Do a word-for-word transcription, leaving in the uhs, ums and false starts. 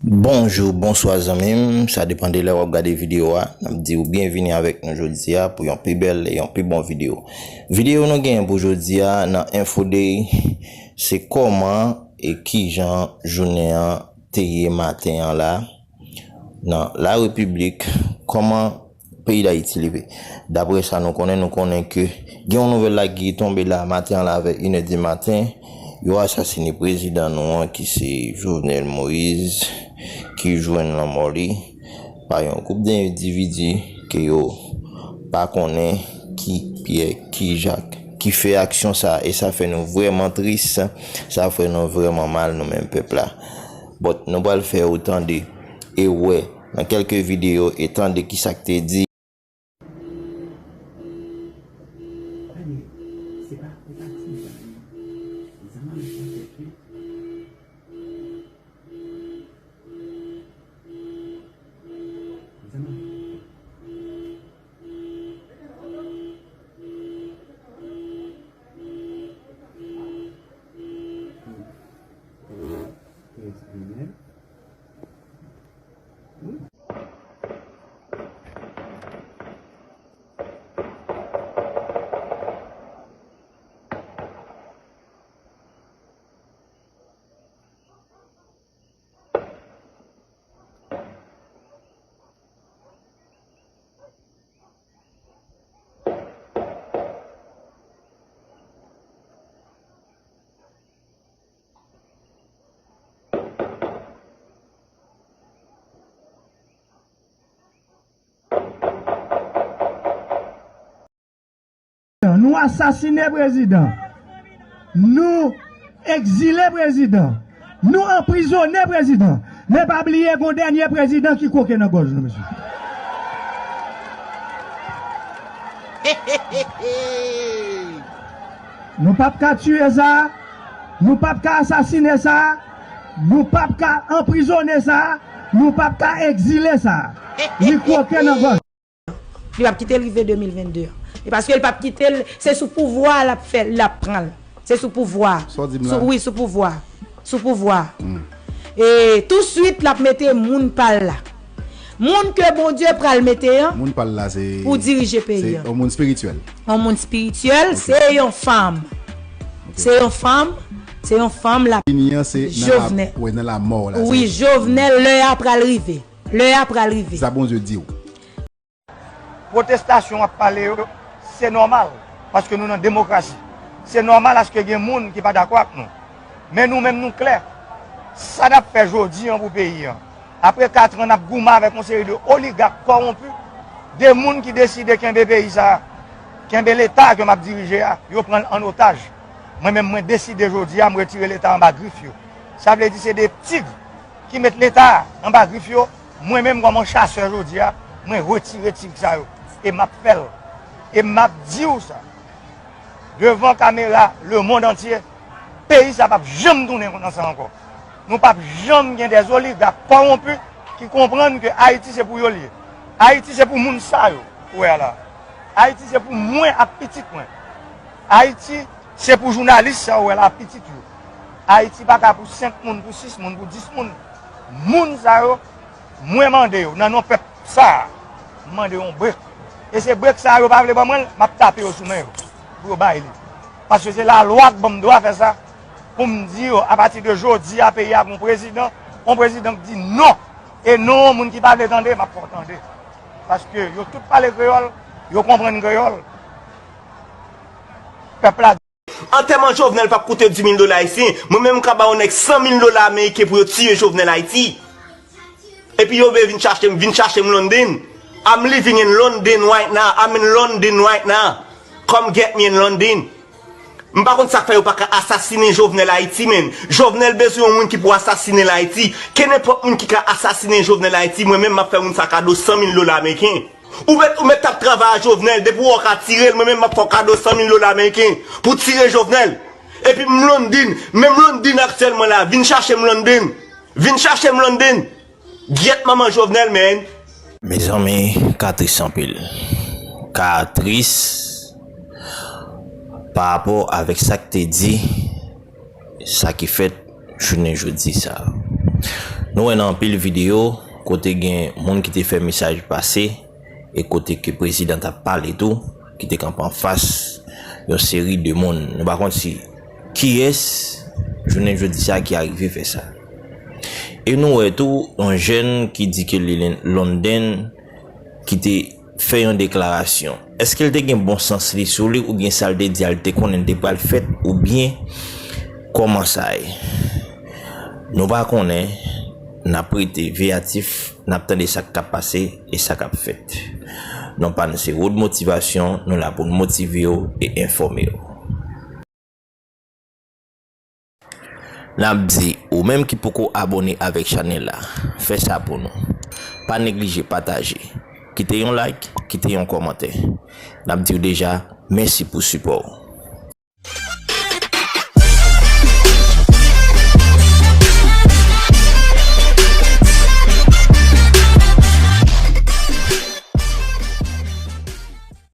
Bonjou, bonswa zanmi m, sa depann de lè w ap gade videyo a. N ap di w byenvini avèk nou jodi a pou yon pi bèl e yon pi bon videyo. Videyo nou genyen pou jodi a nan Info Day, se kòman e kijan jounen an te ye maten an la nan La Repiblik, kòman peyi Dayiti leve. Daprè sa nou konnen, nou konnen ke gen yon nouvèl la ki tonbe la maten an la vè inè di maten. Yo asasine prezidan nou an ki se Jovenel Moïse, ki jwenn lanmò li pa yon gwoup de endividi ke yo pa konnen ki Pyè, ki Jak, ki fè aksyon sa a. E sa fè nou vrèman tris, sa fè nou vrèman mal nou menm pèp la. But nou pral fè w tande e wè nan kèlke videyo e tande kisa k te di. Nou asasine prezidan. Nou egzile prezidan. Nou anprizone prezidan. Men pa bliye gon dènye prezidan ki kwoke nan gòj nou, mesye. Nou p ap ka tiye sa. Nou p ap ka asasine sa. Nou p ap ka anprizone sa. Nou p ap ka egzile sa. Li kwoke nan gòj. Li p ap kite l rive de mil vennde an. E paske l p ap kite l, se sou pouvwa a l ap fè, l ap pran l. Se sou pouvwa a. Sa w di m la? Sou, wi, sou pouvwa a. Sou pouvwa a. E touswit, l ap mete moun pa l la. Moun ke Bondye pral mete an Moun pa l la se pou dirije peyi se an. Yon moun espirityèl. Yon moun espirityèl, se yon fanm. Se yon fanm, se yon fanm la. Fini an se nan la, Jovenel. Wè, nan lamò la. Wi, se Jovenel, lè a pral rive. Lè a pral rive. Sa Bondye di w. Pwotestasyon w ap pale yo, se nòmal, paske nou nan demokrasi. Se nòmal aske gen moun ki pa dakò ak nou. Men nou menm nou klè. Sa n ap fè jodi an pou peyi an. Apre kat an n ap goumen avèk yon seri de oligak kòwonpi, de moun ki deside kenbe peyi sa a, kenbe Leta ke m ap dirije a, yo pran l an otaj. Mwen menm mwen deside jodi a m retire Leta anba grif yo. Sa vle di se de tig ki met Leta anba grif yo. Mwen menm kòm yon chasè jodi a, mwen retire tig sa yo. E m ap fè l. E m ap di w sa. Devan kamera lemonn antye, peyi sa p ap janm tounen kontan sa ankò. Nou p ap janm gen dè oligak kòwonpi ki konprann ke Ayiti se pou yo l ye. Ayiti se pou moun sa yo ou wè a la. Ayiti se pou mwen ak pitit mwen. Ayiti se pou jounalis sa ou wè la, pitit yo. Ayiti pa ka pou senk moun, pou sis moun, pou dis moun. Moun sa yo, mwen mande yo, nan non pèp sa a, m mande yo yon brek. E se brek sa a yo pa vle ban mwen l, m ap tape yo sou men yo, pou yo bay li. Paske se lalwa k ban m dwa fè sa, pou m di yo, apati de jodi a, peyi a gon prezidan, yon prezidan k di non. E non, yon moun ki pa vle tande, m ap fè w tande. Paske yo tout pale kreyòl, yo konprann kreyòl. Pèp la. Antèman Jovenel p ap koute dis mil dola ayisyen. Mwen menm m ka ba yon nèg san mil dola ameriken pou yo tiye Jovenel Ayiti. Epi yo vle vin chache m, vin chache m London. I'm living in London right now. I'm in London right now. Come get me in London. M pa konn sa k fè yo pa ka asasinen Jovenel Ayiti, men. Jovenel bezwen yon moun ki pou asasinen l Ayiti. Kenenpòt moun ki ka asasinen Jovenel Ayiti, mwen menm m ap fè moun sa kado san mil dola ameriken. Ou mèt, ou mèt t ap travay a Jovenel, depi w wè w ka tire l, mwen menm m ap fè w kado san mil dola ameriken pou tire Jovenel. Epi m London, menm London aktyèlman la, vin chache m London. Vin chache m London. Gyèt manman Jovenel, man. Mezanmi, ka tris anpil. Ka tris pa rapò avèk sa k te di, sa ki fèt jounen jodi sa a. Nou wè nan anpil videyo kote gen moun ki te fè mesaj pase e kote ke prezidan t ap pale tou, ki te kanpe anfas yon seri de moun. Nou pa konn si kiyès jounen jodi sa ki arive fè sa. E nou wè tou yon jèn ki di ke li London ki te fè yon deklarasyon. Èske l te gen bon sans li sou li oubyen sa l te di a l te konnen l te pral fèt oubyen kòman sa ye? Nou pa konnen, n ap rete veyatif, n ap tande sa k ap pase e sa k ap fèt. Non pa n se Road Motivation, nou la pou n motive w e enfòme w. N ap di, ou menm ki poko abòne avèk chanèl la, fè sa pou nou. Pa neglije pataje. Kite yon like, kite yon kòmantè. N ap di w deja, mèsi pou sipò w.